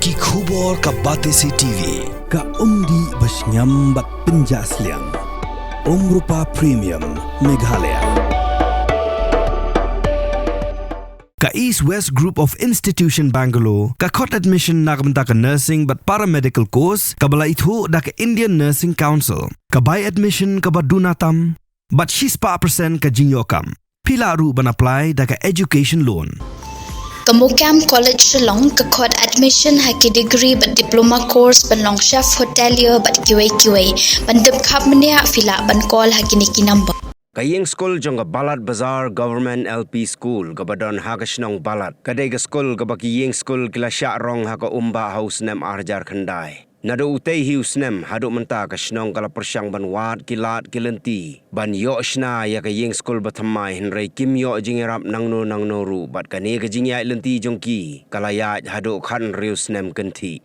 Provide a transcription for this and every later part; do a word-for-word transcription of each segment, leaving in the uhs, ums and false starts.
Ki khubor ka Batesi T V, ka umdih ba shngiam bad pynjah sliang. Umrupa Premium, Meghalaya. Ka East West Group of Institution Bangalore, ka khot admission na ka bynta ka nursing bad paramedical course, kaba la ithuh da ka Indian Nursing Council, ka bai admission kaba duna tam, bad shispah percent ka jingïoh kam. Phi lah ruh ban apply da ka education loan. Ka MOKAM College Shillong ka khot admission ha ki degree bad diploma course ban long chef hotelier bad kiwei kiwei. Ban tip khapbniah phi lah ban call ha kine ki number. Ka ïing skul jong ka Balat Bazar Government L P School kaba don ha ka shnong Balat, ka dei ka skul kaba ki ïing skul ki la shah rong ha ka umbah ha u snem ar hajar khyndai. Naduh utei hi u snem haduh mynta ka shnong ka la pyrshang ban wad ki lad ki lynti ban ïoh shna ïa ka ïing skul ba thymmai, hynrei kim ïoh jingïarap nangno nangno ruh, bad kane ka jingïaid lynti jong ki ka la ïaid haduh khathynriew snem kynthih.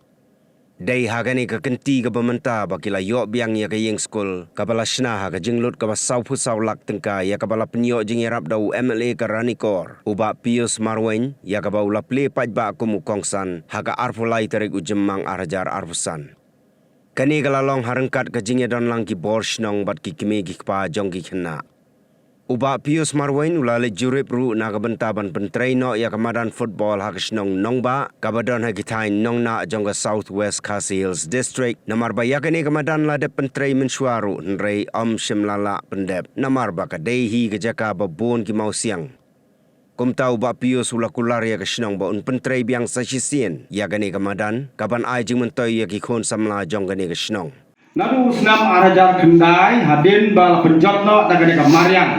Dei ha kane ka kynti kaba mynta ba ki la ïoh biang ïa ka ïing skul kaba la shna ha ka jinglut kaba saw phew saw lak tyngka, ïa kaba la pynïoh jingïarap da u M L A ka Ranikor, u Bah Pius Marwein, ïa kaba u la plie paidbah kum u kongsan ha ka arphew lai tarik u Jymmang ar hajar arphew san. Kane ka la long ha ryngkat ka jingïadon lang ki bor shnong bad ki kmie ki kpa jong ki khynnah. U Bah Pius Marwein u la leit jurip ruh na ka bynta ban pyntrei noh ïa ka madan football ha ka shnong Nongbah kaba don ha ki thaiñ Nongnah jong ka South West Khasi Hills District, namar ba ïa kane ka madan la dep pyntrei mynshuwa ruh, hynrei ym shym la lah pyndep namar ba ka dei hi ka jaka ba bun ki mawsiang. Kumta u Bah Pius u la kular ïa ka shnong ba un pyntrei biang sa shisien ïa kane ka madan, kaban ai jingmyntoi ïa ki khun samla jong kane ka shnong. Naduh u snem ar hajar khyndai, hadien ba la pynjot noh da kane ka mariang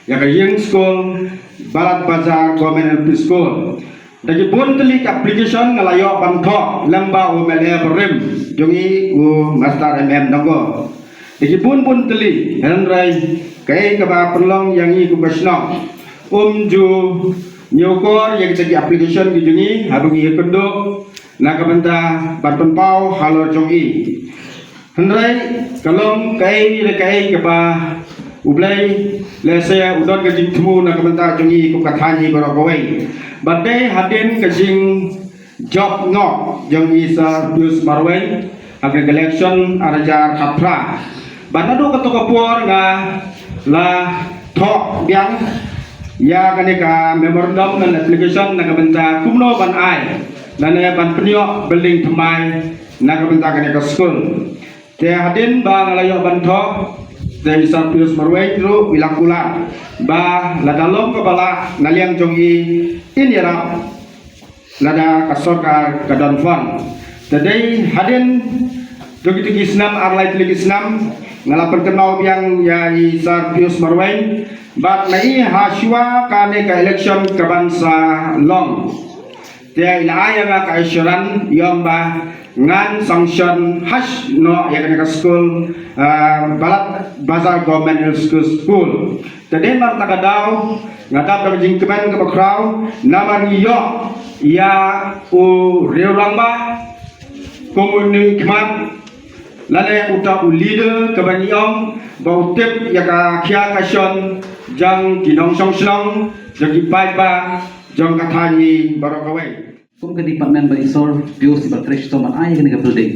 ïa ka ïing skul Balat Bazar Government L P School, da ki bun tylli ki application nga la ïoh ban thoh lem bad u M L A barim jong ngi, u Master M M Nonggor. Da ki bun bun tylli, hynrei kaei kaba pynlong ïa ngi kum ka shnong, um ju ñiewkor ïa kita ki application ki jong ngi haba ngi ïakynduh na ka bynta ban pynpaw halor jong ngi. Hynrei ka long kaei re kaei kaba U Blei lehse u don ka jingthmu na ka bynta jong ngi kum ka thaiñ hi baroh kawei. Bad dei hadien ka jing jop noh jong i Sir Pius Marwein ha ka election ar hajar khatphra. Bad naduh kato ka por nga la thoh biang ïa kane ka memorandum lane application na ka bynta kumno ban ai lane ban pynïoh building thymmai na ka bynta kane ka skul. Te hadien ba nga la ïoh ban thoh, te i Sir Pius Marwein ruh i la kular ba lada long kaba lah na liang jong i, in ïarap lada ka sorkar ka don fund. Te dei hadien jong kito ki snem, ar lai tylli ki snem, nga la pynkynmaw biang ïa i Sir Pius Marwein bad na i ha shuwa kane ka election kaban sa long. Te i la ai ïa nga ka assurance ïa ba ngan sanction hash noh ïa kane ka skul, ah, Balat Bazar Government L P School. Te dei namar kata ka daw nga dap da ka jingkmen kaba khraw namar ngi ïoh ïa u riewrangbah kum u nongkhmat lane uta u leader kaba ngi ong ba u tip ïa ka khia ka shon jong ki nongshong shnong, jong ki paidbah, jong ka thaiñ hi baroh kawei. Kum ka department ba i Sir Pius i ba trei shitom ban ai kane ka building.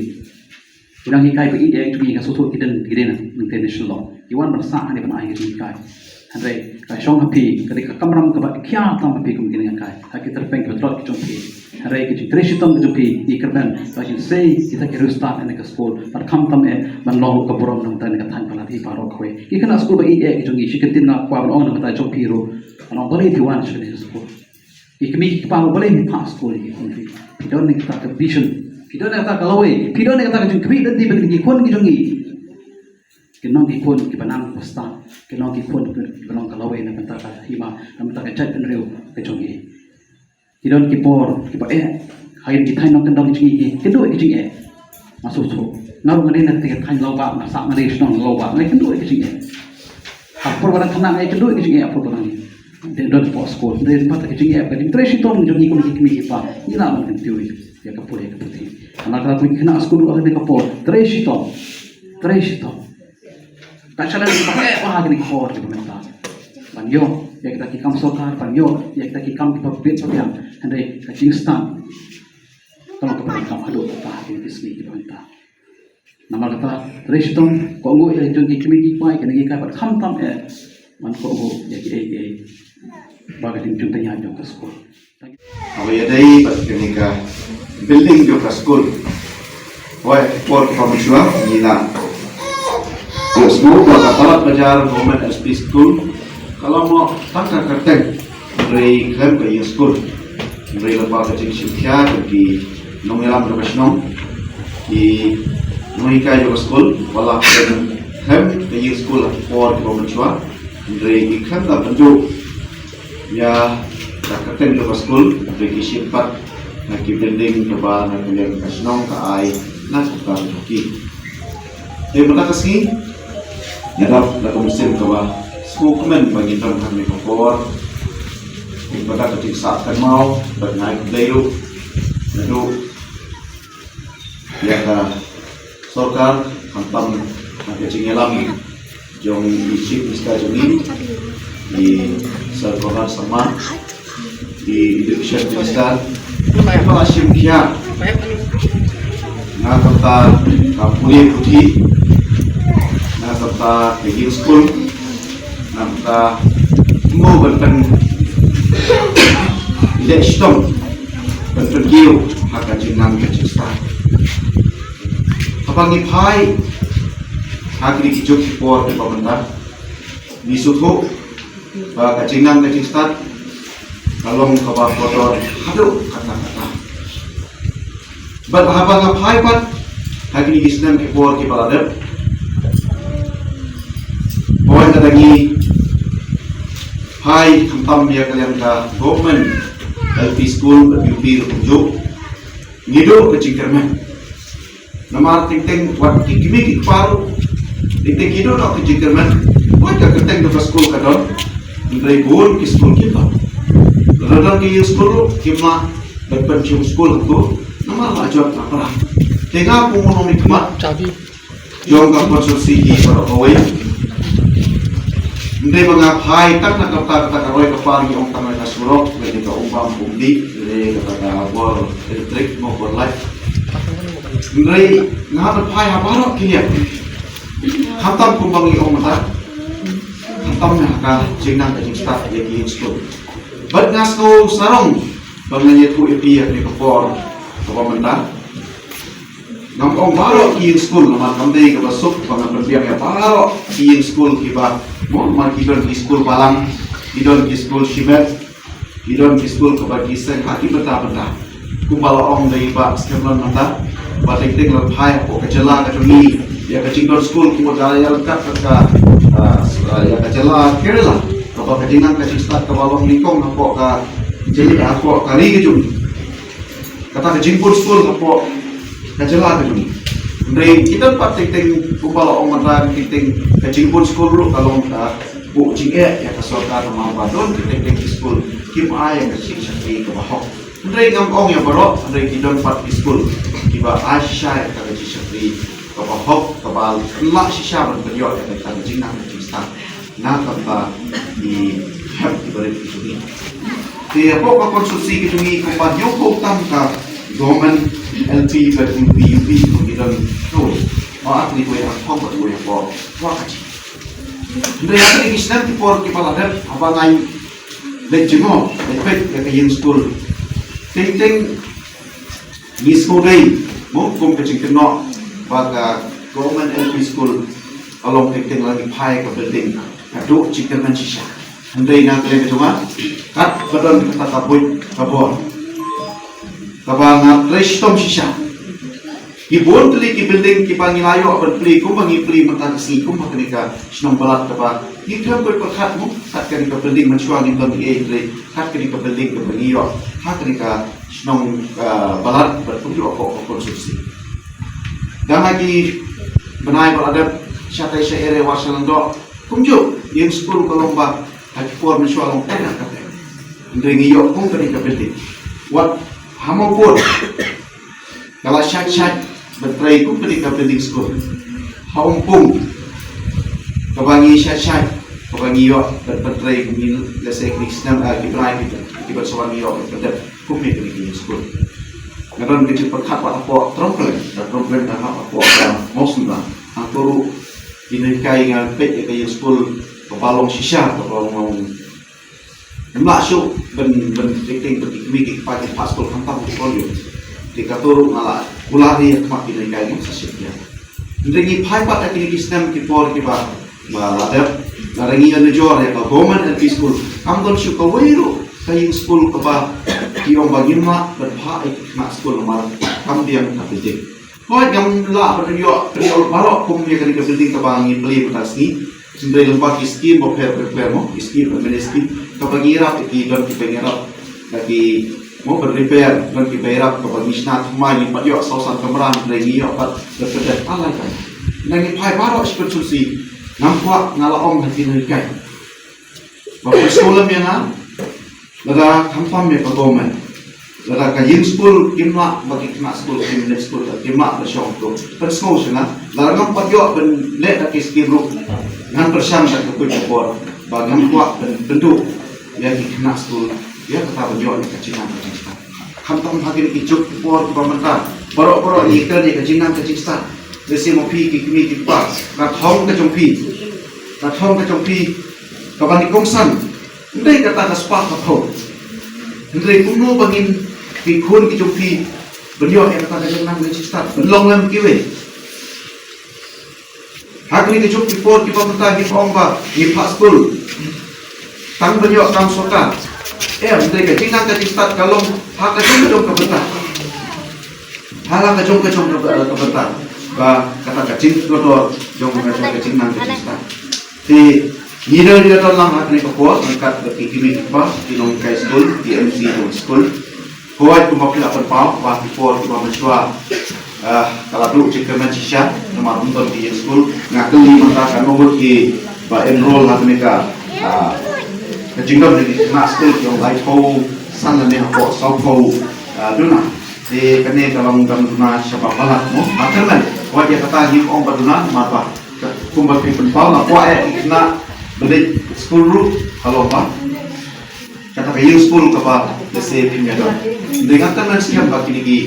Ki nonghikai ba ïeit ïa ngi, ka sngewthuh ki don, ki don nangta national law. Ki wan ban sah hangne ban ai ka jinghikai. Hynrei ka shong ha phi, ka dei ka kamram kaba khia tam ha phi kum ki nonghikai. Ha ki tyrpeng kiba tlot ki jong phi. Hynrei ka jingtrei shitom ka jong phi, i kyrmen ka jingsei kita ki riewstad ha kane ka skul. Bad khamtam eh ban long ruh ka burom na ka bynta kane ka thaiñ palat hi baroh kawei. Ki khynnah skul ba ïeit ïa ki jong ngi, shi kyntien nga kwah ban ong na ka bynta jong phi ruh. Ban ong balei phi wan sha kane ka skul. Ki kmie ki kpa, balei phi phah skul ïa ki khun phi. Phi don ïa kata ka vision, phi don ïa kata ka lawei, phi don ïa kata ka jingkhmih lynti ba kine ki khun ki jong ngi kin long ki khun kiba nang ba stad, kin long ki khun kiba long ka lawei na ka bynta ka hima, na ka bynta ka jaitbynriew ka jong ngi. Ki don ki por kiba eh ha kine ki thaiñ nongkyndong jong ngi, ki kynduh ïa ki jingeh. Nga sngewthuh, nga ruh nga dei na kata ka thaiñ Lawbah, nga sah, nga dei shnong Lawbah, nga kynduh ïa ki jingeh. Ha por ba dang khynnah nga kynduh ïa ki jingeh ha por ba dang dei don hapoh skul. Dei pat ka jingeh, ka jingtrei shitom jong ngi kum ki kmie ki kpa, ngi lah ban kyntiew ïa ka pule ka puthi. Hana ka la poi ki khynnah skul ruh ha kane ka por, trei shitom, trei shitom. Ka challenge ba eh ba ha kane ka por kiba mynta ban ïoh ïa kita ki kam sorkar, ban ïoh ïa kita ki kam kiba bit ba biang. Hynrei ka jingstad Tang ka pyndonkam haduh katta ha kine ki sngi kiba mynta. Namar kata, hynrei shitom kohnguh ïa jong ki kmie ki kpa, kine ki kpa pat khamtam eh ban kohnguh ïa kiei kiei ba ka jingjynjar jong ka skul. Haba ïadei bad kane ka building jong ka skul, hooid, por kiba mynshuwa ngi la ïohsngew ba ka Palat Bazar Government L P School ka long noh tang ka kyrteng, hynrei khlem ka ïing skul. Hynrei lyngba ka jingshim khia jong ki nongïalam jong ka shnong, ki nonghikai jong ka skul, ba la khlem ka ïing skul ha ki por kiba mynshuwa, hynrei ki khlem da pynduh ïa ka kyrteng jong ka skul, hynrei ki shim pat na ki building kaba na ka liang ka shnong ka ai na ka bynta jong ki. Te mynta ka sngi, ïa dap da ka mynsiem kaba sngewkmen ba ngin don ha kane ka por. Te mynta ka jingsah kynmaw bad nga ai khublei ruh naduh ïa ka sorkar, khamtam ha ka jingïalam jong i Chief Minister jong ngi, i Sir Conrad Sangma, i Education Minister, ba la shim khia na ka bynta ka pule puthi, na ka bynta ka ïing skul, na ka bynta kumno ban pyn, ïaleh shitom ban pynkiew ha ka jingnang ka jingstad. Haba ngi phai ha kine ki juk ki por kiba mynta, ngi sngewthuh ba ka jingnang ka jingstad ka long kaba kordor haduh katta katta. Bad haba nga phai pat ha kine ki snem ki por kiba la dep, hooid, lada ngi phai khamtam ïa ka liang ka government L P school bad U P ruh kumjuh, ngi duh ka jingkyrmen. Namar teng teng wat ki kmie ki kpa ruh, teng teng ki duh noh ka jingkyrmen. Wat ka kyrteng jong ka skul ka don, hynrei bun ki skul kim don. Lada don ki ïing skul ruh kim lah ban pynshong skul hangto, namar la jot la pra. Te nga kum u nongmihkhmat jong ka constituency hi baroh kawei. Hynrei ba nga phai tang na kata, kata ka roi ka par, ngi ong tang na ka surok, lane ka um bam um dih, lane kata ka bor elektrik mo bor light. Hynrei nga hap ban phai ha baroh ki liang. Khamtam kumba ngi ong mynta, khamtam na ka jingnang ka jingstad ïa ki ïing skul. Bad nga sngew sarong ba ngan ïathuh ïa phi ha kane ka por kaba mynta. Ngam ong baroh ki ïing skul, namar kam dei kaba suk ba ngan pynbiang ïa baroh ki ïing skul kiba, mo, namar ki don ki skul balang, ki don ki skul shimet, ki don ki skul kaba ki seng ha ki bynta bynta. Kumba la ong da i Bah Skemlan mynta, ba teng teng la phai hapoh ka jylla ka jong ngi, ïa ka jingdon skul kumba ka ïa ryngkat ka, ah, ïa ka jylla Kerala, kaba ka jingnang ka jingstad kaba long nyngkong hapoh ka jylla, hapoh ka ri ka jong ngi. Kata ka jingbun skul hapoh ka jylla ka jong ngi. Hynrei ki don pat teng teng kumba la ong mynta, teng teng ka jingbun skul ruh ka long ka buh jingeh ïa ka sorkar, namar ba don ki teng teng ki skul kim ai ïa ka jingshakri kaba hok. Hynrei ngam ong ïa baroh, hynrei ki don pat ki skul kiba ai shisha ïa ka jingshakri kaba hok, kaba lah shisha ban pynïoh ïa ka jingnang ka jingstad na ka bynta ki hep ki barit ki jong ngi. Te hapoh ka constituency ki jong ngi kumba hynñiewphew tam ka government L P bad U P, U P ki don kawei. Ba ar tylli kawei ha Hongkong bad kawei hapoh Wahkaji. Hynrei ha kine ki snem ki por kiba la dep, haba nga leit jngoh, leit peit ïa ka ïing skul, teng teng ngi sngewdei, mo, kum ka jingkynnoh ba ka government L P school ka long teng teng la ngi phai ka building ka duh jingkyrmen shisha. Hynrei na ka liang ka jong nga, katba don kata ka buit ka bor, kaba nga trei shitom shisha, ki bun tylli ki building kiba ngi la ïoh ban plie, kumba ngi plie mynta ka sngi, kumba kane ka shnong Balat kaba ngi khlem poi pyrkhat, mo, kat kane ka building mynshuwa ngim don ei ei, hynrei kat kane ka building kaba ngi ïoh ha kane ka shnong, ah, Balat bad kumjuh hapoh ka constituency. Tang ha ki bnai ba la dep, shatai sha Ere War sha Lyngdoh, kumjuh ïing skul ka long ba ha ki por mynshuwa long teng ha ka teng. Hynrei ngi ïoh kum kane ka building. Wat ha Mawpud ka la shait shait ban trei kum kane ka building skul. Ha Umpung kaba ngi shait shait, kaba ngi ïoh ban pyntrei, ngi lehse kine ki snem, ah, ki bnai ki, kiban sa wan ngi ïoh ban pyndep kum kane ka building skul. Nga don ka jingpyrkhat pat hapoh Tyrong Khlem, ka Tyrong Khlem ka hap hapoh ka Mawsynram. Hangto ruh ki nonghikai nga peit ïa ka ïing skul kaba long shisha, kaba long, ngam lah shuh ban, ban acting ban ki kmie ki kpa ki phah skul khamtam ki kol ïa. Te kato ruh nga la kular ïa ka khmat ki nonghikai nga sa shim ïa. Hynrei ngi phai pat ha kine ki snem ki por kiba, ba la dep, lada ngi ïa nujor ïa ka Government L P School, kam don shuh kawei ruh ka ïing skul kaba ki ong ba ngim lah ban phah ïa ki khynnah skul namar kam biang ka building. Hooid, ngam lah ban ïoh, ban ïoh baroh kum ïa kane ka building kaba ngi plie mynta ka sngi. Hynrei lyngba ki skim bapher bapher mo, ki skim, ki skim kaba ngi ïarap, ki don kiba ngi ïarap, ki mo ban repair, don kiba ïarap kaba ngi shna thymmai, ngi pat ïoh saw san kamra, hynrei ngi ïoh pat ban pyndep ar lai kamra. Nang ngi phai baroh shi pynshong shi, ngam kwah, nga la ong ha ki nonghikai ba pynskul lem ïa nga, lada khamtam ïa ka government, lada ka ïing skul kim lah, ba ki khynnah skul kim leit skul, kim lah ban shong, to pynsngew sha nga. Lada ngam pat ïoh ban leh da ki skim ruh, ngan pyrshang da ka kuit ka bor ba ngam kwah ban pynduh ïa ki khynnah skul ïa kata ban ïoh ïa ka jingnang ka jingstad. Khamtam ha kine ki juk ki por kiba mynta, baroh baroh ngi kren ïa ka jingnang ka jingstad. Lehse ma phi ki kmie ki kpa, ka thong ka jong phi, ka thong ka jong phi kaba ngi kongsan, hynrei kata ka spah ka phew. Hynrei kumno ba ngin, ki khun ki jong phi, ban ïoh ïa kata ka jingnang ka jingstad ban long lem kiwei? Ha kine ki juk ki por kiba mynta ngi ong ba ngi phah skul tang ban ïoh kam sorkar. Em, hynrei ka jingnang ka jingstad ka long ha ka jong ka jong ka bynta, ha la ka jong ka jong ka, ka bynta, ba kata ka jingkordor jong ka jong ka jingnang ka jingstad. Te ngi don, ngi don lang ha kane ka por ryngkat bad ki kmie ki kpa, ki nonghikai skul, ki M C jong skul. Hooid, kumba phi la pynpaw ba ki por kiba mynshuwa, ah, ka la duh jingkyrmen shisha namar ym don ki ïing skul. Nga kylli mynta katno ngut kiba enroll ha kane ka, ah, ka jingdon jong ki khynnah skul, ki ong laiphew san lane hapoh sawphew, ah, duna. Te kane ka long dang duna sha ba palat mo. Nga kyrmen, hooid, ïa kata ngim ong ba duna namar ba kumba phi pynpaw, nga kwah ïa ki khynnah ba leit skul ruh ka long ba kata ka ïing skul kaba lehse phim ïadon. Hynrei nga kyrmen skhem ba kine ki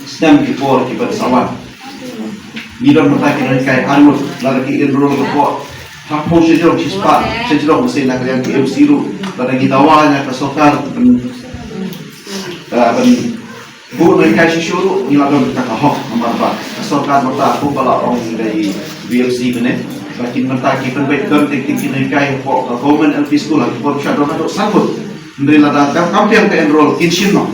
snem ki por kiban sa wan, ngi don mynta ki nonghikai ar ngut, lada ki enroll hapoh, hapoh shajrong shispah shajrong, lehse na ka liang ki M C ruh, lada ngi dawa na ka sorkar ban, eh, ban buh nonghikai shuh shuh ruh, ngi la don kata ka hok namar ba ka sorkar mynta kumba la ong da i B M C mynne, ba kin mynta ki pynbeit don teng teng ki nonghikai hapoh ka Government L P School ha ki por sha don haduh san ngut. Hynrei lada kam, kam biang ka enroll, kin shim noh.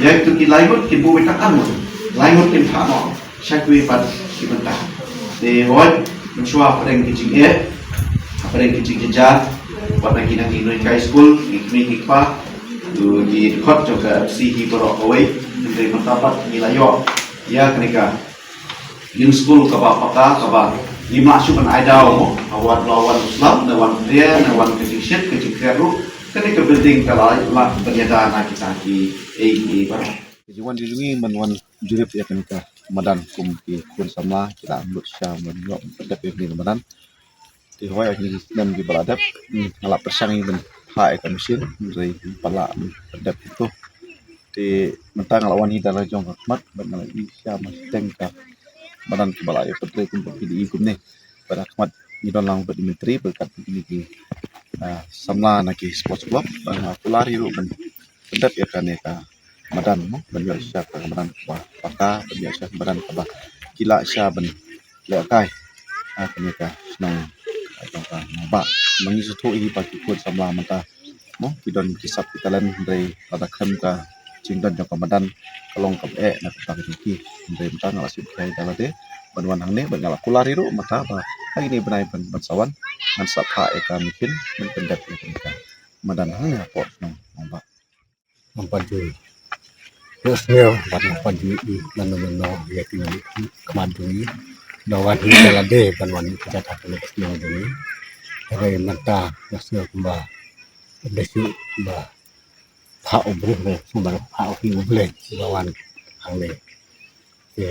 Ïa kito ki lai ngut kin buh beit tang ar ngut, lai ngut kin phah noh sha kiwei pat ki bynta. Te hooid, mynshuwa hapdeng ki jingeh, hapdeng ki jingjynjar, wat na ki, na ki nonghikai skul, ki kmie ki kpa, to ki dkhot jong ka M C hi baroh kawei. Hynrei mynta pat ngi la ïoh ïa kane ka ïing skul kaba paka, kaba ngim lah shuh ban ai daw mo, ha wat la wan u slap, ne wan phria, ne wan ka jingshit ka jingkret ruh, kane ka building ka la lah ban ïada na kita kiei kiei baroh. Ka jingwan jong ngi ban wan jurip ïa kane ka madan kum ki khun samla, ki la lut sha ban ïoh pyndep ïa kane ka madan. Te hooid, ha kine ki snem kiba la dep, hmm, nga la pyrshang ïa ban phah ïa ka machine, hynrei ngim pat lah ban pyndep ïa kato. Te mynta nga la wan hi da la jong ka khmat bad nga la ïohi sha ma shiteng ka madan kaba la ïoh pyntrei kumba phi la i kumne. Bad ha khmat ngi don lang bad i myntri bad kat kine ki, ah, samla na ki sports club, bad nga kular hi ruh ban pyndep ïa kane ka madan mo, ban ïoh shisha ka madan kaba paka, ban ïoh shisha ka madan kaba ki lah shisha ban lehkai ha kane ka shnong, ah, jong ka Nongbah. Ma ngi sngewthuh hi ba ki khun samla mynta mo ki don ki sap ki talent, hynrei lada khlem ka jingdon jong ka madan ka long kaba eh na ka bynta ka jong ki. Hynrei mynta nga la sngewthuh hi da lade ban wan hangne bad nga la kular hi ruh mynta ba ha kine ki bnai ban, ban sa wan ngan sa phah ïa ka machine ban pyndep ïa kane ka madan hangne hapoh shnong Nongbah. Ngan pat ju ïohsngew bad ngan pat ju ïohi mano mano ïa kine ki khmat jong ngi. Da wan hi da lade ban wan ïa ka jaka kane ka shnong jong ngi. Hynrei mynta nga sngew kumba da shu ba phah u briew ne, kumba phah u hi u Blei ba wan hangne. Te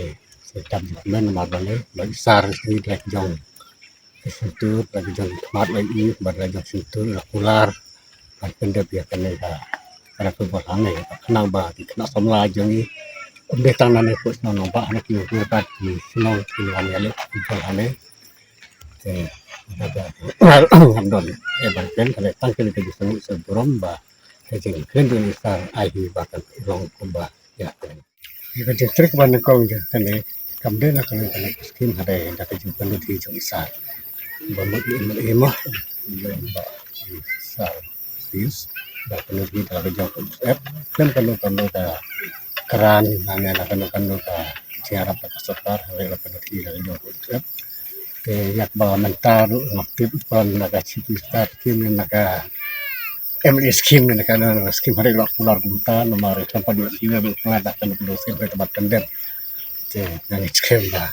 sa jam jingkmen namar ba ne ba i sar i la jong Ka shyntur, la ki jong ki khmat la i, bad la jong shyntur, la kular ban pyndep ïa kane ka, kane ka football hangne. Khnang ba ki khynnah samla jong ngi, Ym dei tang na ne pud shnong nongbah, na ki ruh pat ki shnong ki wan ïaleh football ha ne. Te da ka don e ban ken ka le tang kane ka jingsngew sngewburom ba ka jingkren jong i Sar ai hi ba kan long kumba ïa kane. Ïa ka jingtrei kaba nyngkong jong kane kam dei na kane kane ka skim, hynrei da ka jingpynlut hi jong i Sar. Ba mut i M L A mo, i Sar Pius, ba pynlut hi da ka jong ka U S F. Khlem kano kano ka grant, na ne na kano kano ka jingïarap na ka sorkar, hynrei la pynlut hi da ka jong ka U S F. Te ïa kaba mynta ruh nga tip ban na ka Chief Minister skim, na ka M L A skim, na ka na skim hynrei la kular kumta, namar i Sar Pius i ruh la da kano kano skim hynrei kaba tender. Te nga ngeit skhem ba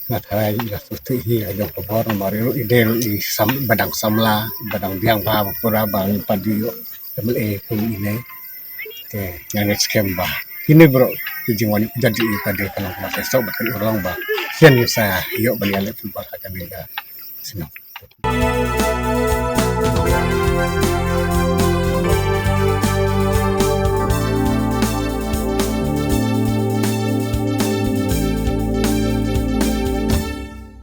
nga tharai i la sngewthuh hi ka jong ka bor, namar i ruh i dei ruh i sam, ba dang samla, ba dang biang bha ba pura ba ngin pat ïoh M L A kum ine. Te nga ngeit skhem ba kine baroh ki jingwan ïoh kjat jong i ka dei ka long kaba shisha bad kan urlong ba shen ngi sa ïoh ban ïaleh football ha kane ka shnong.